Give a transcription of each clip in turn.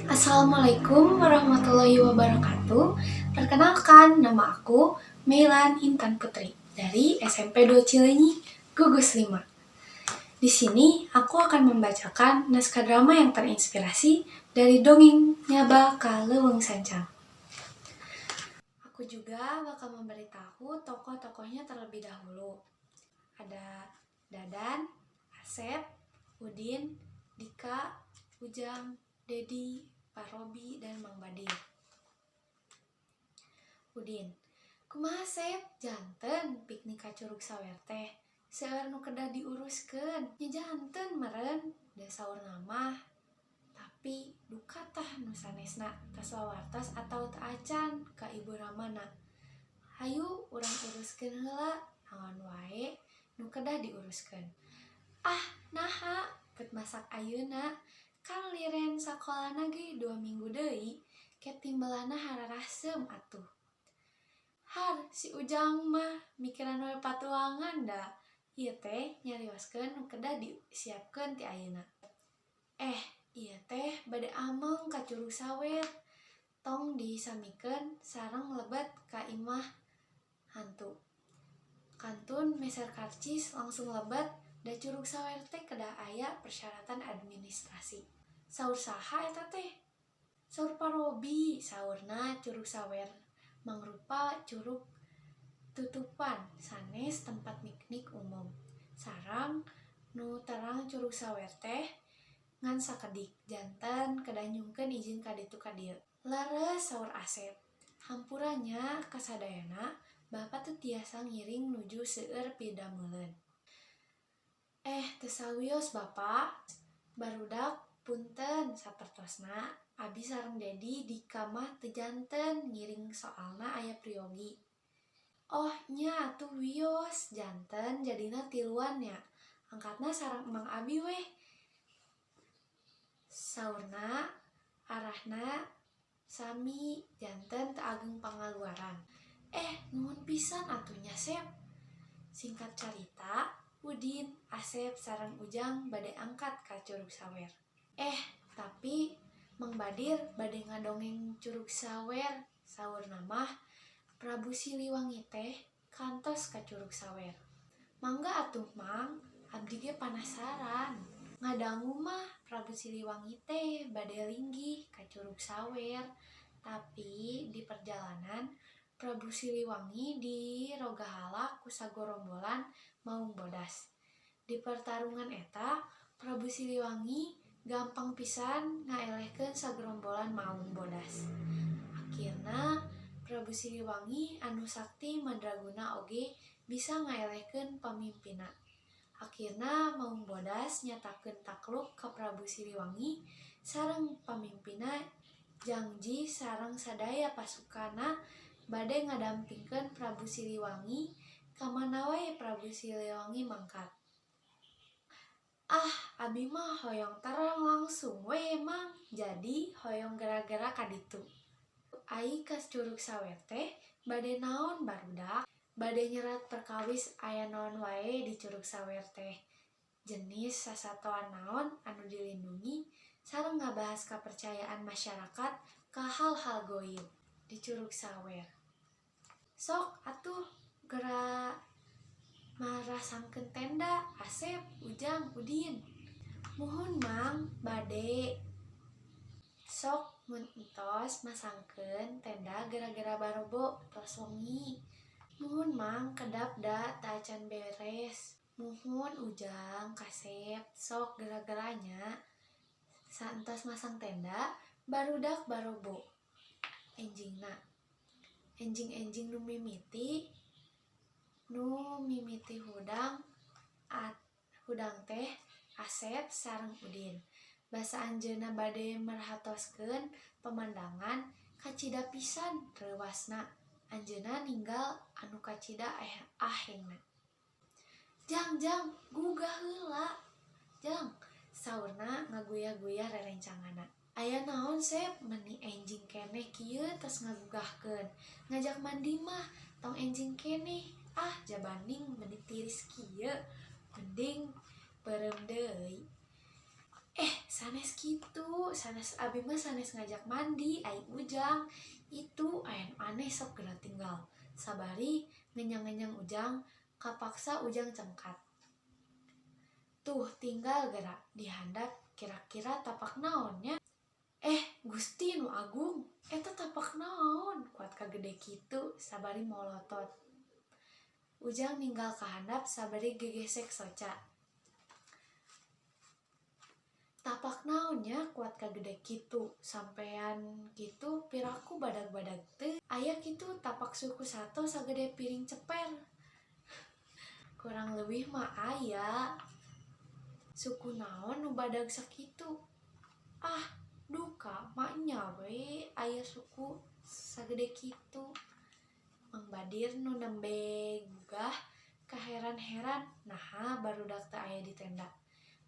Assalamualaikum warahmatullahi wabarakatuh. Perkenalkan, nama aku Meilan Intan Putri dari SMP 2 Cileunyi, Gugus 5. Di sini aku akan membacakan naskah drama yang terinspirasi dari dongeng Nyaba ka Leuweung Sancang. Aku juga bakal memberitahu tokoh-tokohnya terlebih dahulu. Ada Dadan, Asep, Udin, Dika, Ujang, Dedi, Pak Robi, dan Mang Badir. Udin, "Kumaha, Sep, janten piknik ka Curug Sawer teh? Seueur nu kedah diuruskeun." "Nya janten meureun, da saurna mah. Tapi duka tah nu sanesna tos wawartos atawa teu acan ka Ibu Ramana. Hayu urang uruskeun heula naon wae nu kedah diuruskeun." "Ah, naha bet masak ayeuna? Kan liren sakolana ge 2 minggu deui, ke timbelana hararasem atuh." "Har, si Ujang mah mikiran we patuangan, da ieu teh nyarioskeun nu kedah disiapkeun ti ayeuna." "Eh, ieu teh bade ameng ka Curug Sawer. Tong disamikeun sareng lebet ka imah hantu. Kantun meser karcis langsung lebet, da Curug Sawer teh kedah aya persyaratan administrasi." "Saur saha eta teh?" "Saur Pa Robi, saurna Curug Sawer mangrupa curug tutupan sanes tempat piknik umum. Sareng nu terang Curug Sawer teh ngan sakedik, janten kedah nyungkeun izin ka ditu ka dieu." "Leres," saur Asep. "Hampura nya kasadayana, Bapa teu tiasa ngiring nuju seueur pidameleun." "Eh, teu sawios, Bapa. Barudak, punten sapertosna abi sareng Dedi Dika mah teu janten ngiring soalna aya priyogi." "Oh nya atuh wios, janten jadina tiluan nya. Angkatna sareng emang abi weh." Saurna arahna sami, janten teu ageng pangaluaran. "Eh, nuhun pisan atuh nya, Sep." Singkat carita, Udin, Asep sareng Ujang bade angkat ka Curug Sawer. "Eh, tapi Mang Badir bade ngadongeng Curug Sawer. Saurna mah Prabu Siliwangi teh kantos ka Curug Sawer." "Mangga atuh, Mang, abdi ge panasaran. Ngadangu mah Prabu Siliwangi teh bade linggih ka Curug Sawer, tapi di perjalanan Prabu Siliwangi dirogahala ku sagorombolan maung bodas. Di pertarungan eta Prabu Siliwangi gampang pisan ngaelehkeun sagerombolan maung bodas. Akhirna Prabu Siliwangi anu sakti mandraguna oge bisa ngaelehkeun pamimpinna. Akhirna maung bodas nyatakeun takluk ka Prabu Siliwangi sareng pamimpinna, jangji sareng sadaya pasukanna bade ngadampingkeun Prabu Siliwangi ka mana wae Prabu Siliwangi mangkat." "Ah, abi mah hoyong terang langsung we, Mang, jadi hoyong gera-gera ka ditu." "Ai ka Curug Sawer teh bade naon, barudak?" "Bade nyerat perkawis aya naon wae di Curug Sawer teh, jenis sasatoan naon anu dilindungi, sareng ngabahas kapercayaan masyarakat ka hal-hal goib di Curug Sawer." "Sok atuh gera marasangkeun tenda, Asep, Ujang, Udin." "Muhun, Mang, bade." "Sok mun entos masangkeun tenda gera-gera barobo, tos wengi." "Muhun, Mang, kedap da teu acan beres." "Muhun, Ujang, Kasep, sok gera-gera nya." Saentos masang tenda, barudak barobo enjingna. Enjing-enjing nu mimiti hudang teh Asep sareng Udin. Basa anjeunna bade merhatoskeun pemandangan, kacida pisan reuwasna. Anjeunna ninggal anu kacida ahengna. "Jang, Jang, gugah heula, Jang," saurna ngaguyah-guyah rerencanganna. "Aya naon, Sep, meni enjing keneh kieu tos ngagugahkeun? Ngajak mandi mah tong enjing keneh. Ah, jabaning meni tiris kieu, mending peureum deui." Sanes kitu, sanes abi mah sanes ngajak mandi ai Ujang. Itu aya nu aneh sok geura tinggal. Sabari ngenyang-ngenyang Ujang, kapaksa Ujang cengkat. Tuh tinggal geura di handap kira-kira tapak naon nya? Gusti nu agung, eta tapak naon kuat kagede kitu sabari molotot. Ujang ninggal ka handap sabari gegesek soca. Tapak naon nya kuat kagede kitu, sampean kitu piraku badag-badag teu aya kitu tapak suku sato sagede piring ceper. Kurang leuwih mah aya. Suku naon nu badag sakitu? Ah, duka maenya we aya suku sagede kitu. Mang Badir nu nembe gugah kaheran-heran naha barudak teu aya di tenda.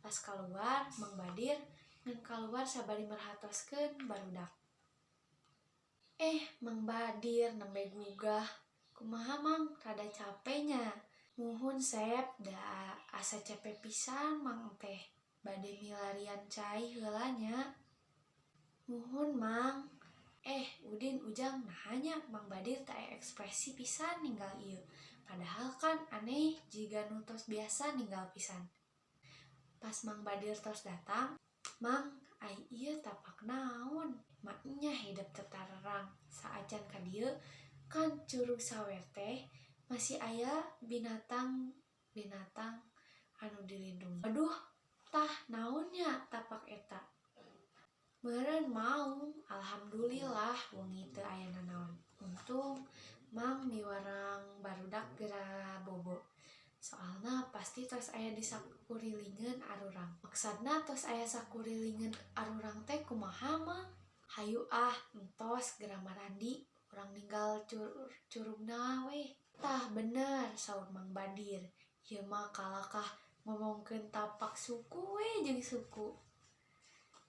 Pas kaluar Mang Badir ngan kaluar sabari merhatoskeun barudak. Mang Badir nembe gugah. Kumaha Mang, rada cape nya? Muhun Sep, da asa cape pisan Mang teh. Bade milarian cai heula nya. Muhun Mang. Udin Ujang naha nya Mang Badir teu aya ekspresi pisan ninggal ieu. Padahal kan aneh jiga nu tos biasa ninggal pisan. Pas Mang Badir tos datang, Mang, ai ieu tapak naon? Maenya hidep teu tarerang. Saacan ka dieu kan Curug Sawer teh masih aya binatang-binatang anu dilindungi. Aduh, tah naon nya tapak eta? Meureun maung, alhamdulillah wengi teu aya nanaon. Untung Mang miwarang barudak geura bobo. Soalna pasti tos aya di sakurilingeun arurang. Maksudna tos aya sakurilingeun arurang teh kumaha Mang? Hayu ah, entos geura marandi, urang ninggal curugna we. Tah bener saur Mang Badir. Ieu mah kalakah ngomongkeun tapak suku we jeung suku.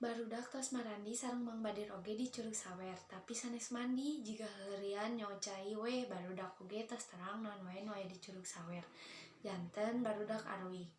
Barudak tos marandi sareng Mang Badir oge di Curug Sawer, tapi sanes mandi jiga heurian nyocai we barudak oge tos terang naon wae nu aya di Curug Sawer. Janten barudak aruih.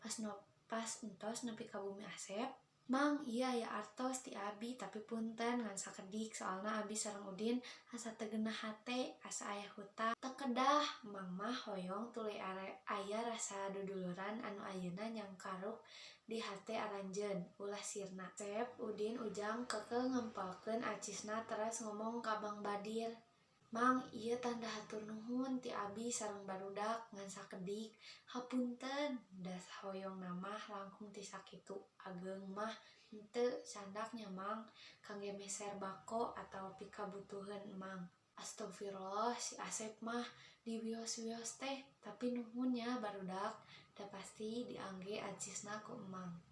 Pas entos nepi ka bumi Asep, Mang ieu aya artos ti abi tapi punten ngan sakedik soalna abi sareng Udin asa teu genah hate asa aya hutang. Teu kedah Mang mah hoyong tuluy aya rasa duduluran anu ayeuna nyangkaruk di hate aranjeun ulah sirna. Sep, Udin, Ujang keukeuh ngempelkeun acisna teras ngomong ka Mang Badir. Mang ieu tanda hatur nuhun ti abi sareng barudak ngan sakedik hapunten da hoyongna mah langkung ti sakitu ageung mah henteu candak nya Mang kangge meser bako atawa pikabutuheun Mang. Astagfirullah si Asep mah diwios-wios teh tapi nuhun nya barudak da pasti diangge acisna ku Emang.